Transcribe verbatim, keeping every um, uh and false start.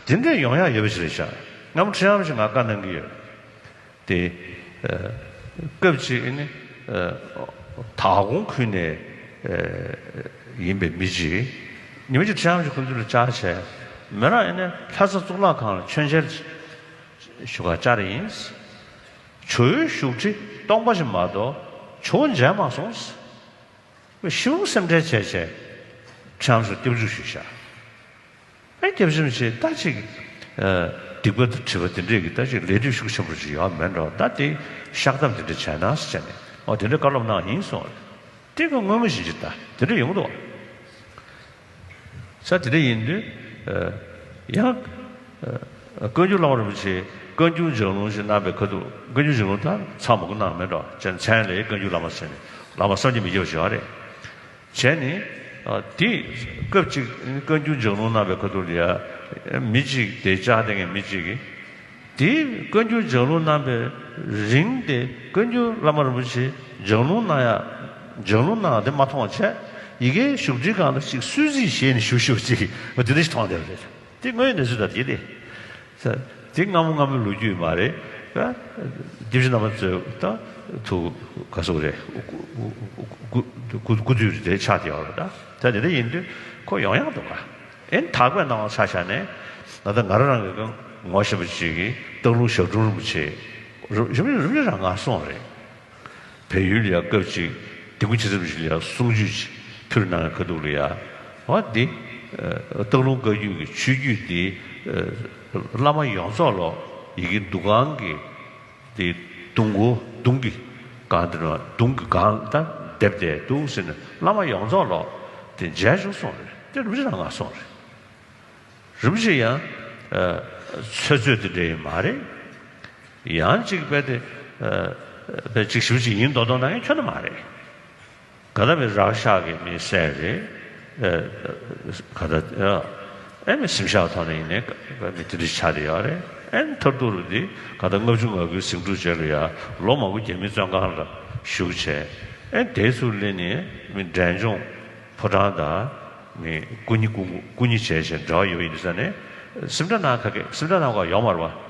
དེ་འདྲ་ཡོང་ཡག་ཡོད་པ་ཞིག་རེད་ཤག་སྔ་མོ་ཁྲི་ཡམ་ཞིག་ང་བཀའ་གནང་གི་ཡོད། དེ། ཨ། སྐབས་གཅིག་ནི། ཨ། དྭགས་ཀོང་ཁུལ་ནས། ཨ། ཡིན་པའི་མི་གཅིག་ཉི་མ་གཅིག་ཁྲི་ཡམ་ཞིག་ཁོང་ཚོ་ལ་བཅར་བྱས། མོ་རང་ཡིན་ན་ལྷ་ས་གཙུག་ལག་ཁང་ལ་མཆོད་མཇལ་ཞུ་གར་བཅར་ཡིན། ཇོ་བོའི་བཞུགས་ཁྲི་སྟོང་པ་ཞིག་མ་གཏོགས་ཇོ་བོ་མཇལ་མ་སོང་། ཞེ་པོ་སེམས་ཁྲལ་བྱས་བྱས། ཁྲི་ཡམ་ཞིག་སྐྱབས་འཇུག་ཞུས་ཤག་ཨེ། སྐྱབས་རྗེ་མི་ཆེ་ད་ཅིག་ཨ། སྡིག་པ་དང་དྲི་བ་དེ་འདྲས་ཀྱི་ད་ཅིག་ལས་དུས་ཤུགས་ཆེན་པོ་ཞིག་ཡོད་མེད་འགྲོ། ད་དེ་བཤགས་ཐབས་དེ་འདྲ་བྱས་ན་ཟེར་བྱས་ནས། ཨོ། དེ་འདྲ་བཀའ་སློབ་གནང་ཡིན་གསུངས། དེ་ག་སྔོན་མ་བཞིན་ཅིག་ད་དེ་འདྲ་ཡོང་གི་འདུག་ས་དེ་འདྲ་ཡིན་དུས། ཨ། ཡང་། ཨ། བཀའ་འགྱུར་བླ་མ་རིན་པོ་ཆེ་བཀའ་འགྱུར་ལྗགས་ལུང་ཞིག་གནང་པའི་ཁ་ཐུག་བཀའ་འགྱུར་ལྗགས་ལུང་ད་ཚང་མ་གུ་གནང་མེད་འགྲོ། ཅན་མཚན་ལས་བཀའ་འགྱུར་བླ་མ་ཟེར་ནས་བླ་མ་བསམ་གྱིས་མི་ཁྱབ་པ་ཞིག་ཡོད་རེད། བྱས་ནས། ཨ། དེ་སྐབས་གཅིག་བཀའ་འགྱུར་ལྗགས་ལུང་གནང་བའི་ཁ་ཐུག་ལ་ཡ། མི་གཅིག་དེ་བཅར་བསྡད་མཁན་མི་གཅིག་གིས། དེ་བཀའ་འགྱུར་ལྗགས་ལུང་གནང་བའི་རིང་དེ་བཀའ་འགྱུར་བླ་མ་རིན་པོ་ཆེ་ལྗགས་ལུང་གནང་ཡ། ལྗགས་ལུང་གནང་ཡ་དེ་མ་མཐོང་བ་བྱས། ཡ་གིའི་བཞུགས་ཁྲིའི་སྒང་ལ་ཅིག་གསོལ་ཚིགས་བཞེས་ནས་བཞུགས་བཞུགས་ཅིག་འོ་དེ་འདྲ་ཞིག་མཐོང་བསྡད་པ་རེད། དེ་དངོས་ཡོད་གནས་ཚུལ་དང་དེ་རེད། ས། དེ་སྔ་མོ་སྔ་མོའི་ལོ་རྒྱུས་མ་རེད། ཨ། སྐྱབས་རྗེ་རྣམ་པ་ཚོའི་ད་ཐུགས་ག་ཟེར་རེད། སྐུ་སྐུ་སྐུ་སྐུ་དུས་དེ་ཆགས་བསྡད་ཡོད་རེད་ད། ད་དེ་འདྲ་ཡིན་དུས་ཁོ་ཡོང་ཡག་འདུག་ག་ཨེ། དག་པའི་སྣང་བ་ཆ་བཞག་ནས་ད་ལྟ་ང་རང་རང་གི་ངོ་ཤེས་པ་ཅིག་གིས་སྟག་ལུང་ཞབས་དྲུང་རིན་པོ་ཆེ་རིན་རིན་པོ་ཆེ་རང་ང་སོང་རེད། བལ་ཡུལ་ལ་ཡ་སྐབས་གཅིག་དིལ་མགོ་ཆེ་ཚང་ཞིག་ལ་ཡ་གསུང་ཆོས་ཅིག་ཕུལ་གནང་བའི་ཁ་ཐུག་ལ་ཡ། འོ་འདི། ཨ། སྟག་ལུང་བཀའ་བརྒྱུད་ཀྱི་ཆོས་བརྒྱུད་འདི། ཨ། བླ་མ་ཡོངས་རྫོགས་ལོ་ཡ་གི་འདུ་ཁང་གི་དེ་གདུང་སྒོ་གདུང་གི་སྒང་དེ་ནས་གདུང་གི་སྒང་ད་སྡེབ་བསྡད་འདུག་ཟེར་ནས་བླ་མ་ཡོངས་རྫོགས་ལོ་དེ་མཇལ་བྱུང་སོང་རེད། དེ་རིན་པོ་ཆེ་རང་ང་སོང་རེད། རིན་པོ་ཆེ་ཡང་། ཨ། ཚོད་ཚོད་དེ་འདྲ་ཡིན་མ་རེད། ཡང་གཅིག་དཔེ་དེ། ཨ། དཔེ་གཅིག་ཞིབ་གཅིག་ཡིན་མདོག་མདོག་གནང་མཁན་ཁྱོན་ནས་མ་རེད། ག་ད་མི་རག་ཤག་གི་མི་སེར་རེད། ཨ། ག་ད། ཨ། ཨེ་མི་སེམས་ཤག་ཐོག་ནས་ཡིན་ནའི་མི་དེ་འདྲ་ཆགས་བསྡད་ཡོད་རེད། ཨེ་མཐར་ཐུག་རུ་དེ་ག་ད་ལྔ་བཅུ་ང་དགུའི་ཟིང་འཁྲུག་རྗེས་ལ་ཡ་ལོ་མང་པོ་རྒྱ་མིའི་བཙོན་ཁང་ལ་བཞུགས་བྱས། ཨེ་དེ་ཚུར་སླེབས་ནས་མི་འབྲས་ལྗོངས་ཕོ་བྲང་དང་། མི་སྐུ་ཉིད་སྐུ་སྐུ་ཉིད་བྱས་བྱས་འབྲེལ་བ་ཡོད་ཡིན་དུས་ས་ནས་སེམས་ཁྲལ་གནང་ཁ་སྐད་སེམས་ཁྲལ་གནང་ག་ཡོང་མ་རེད་བ།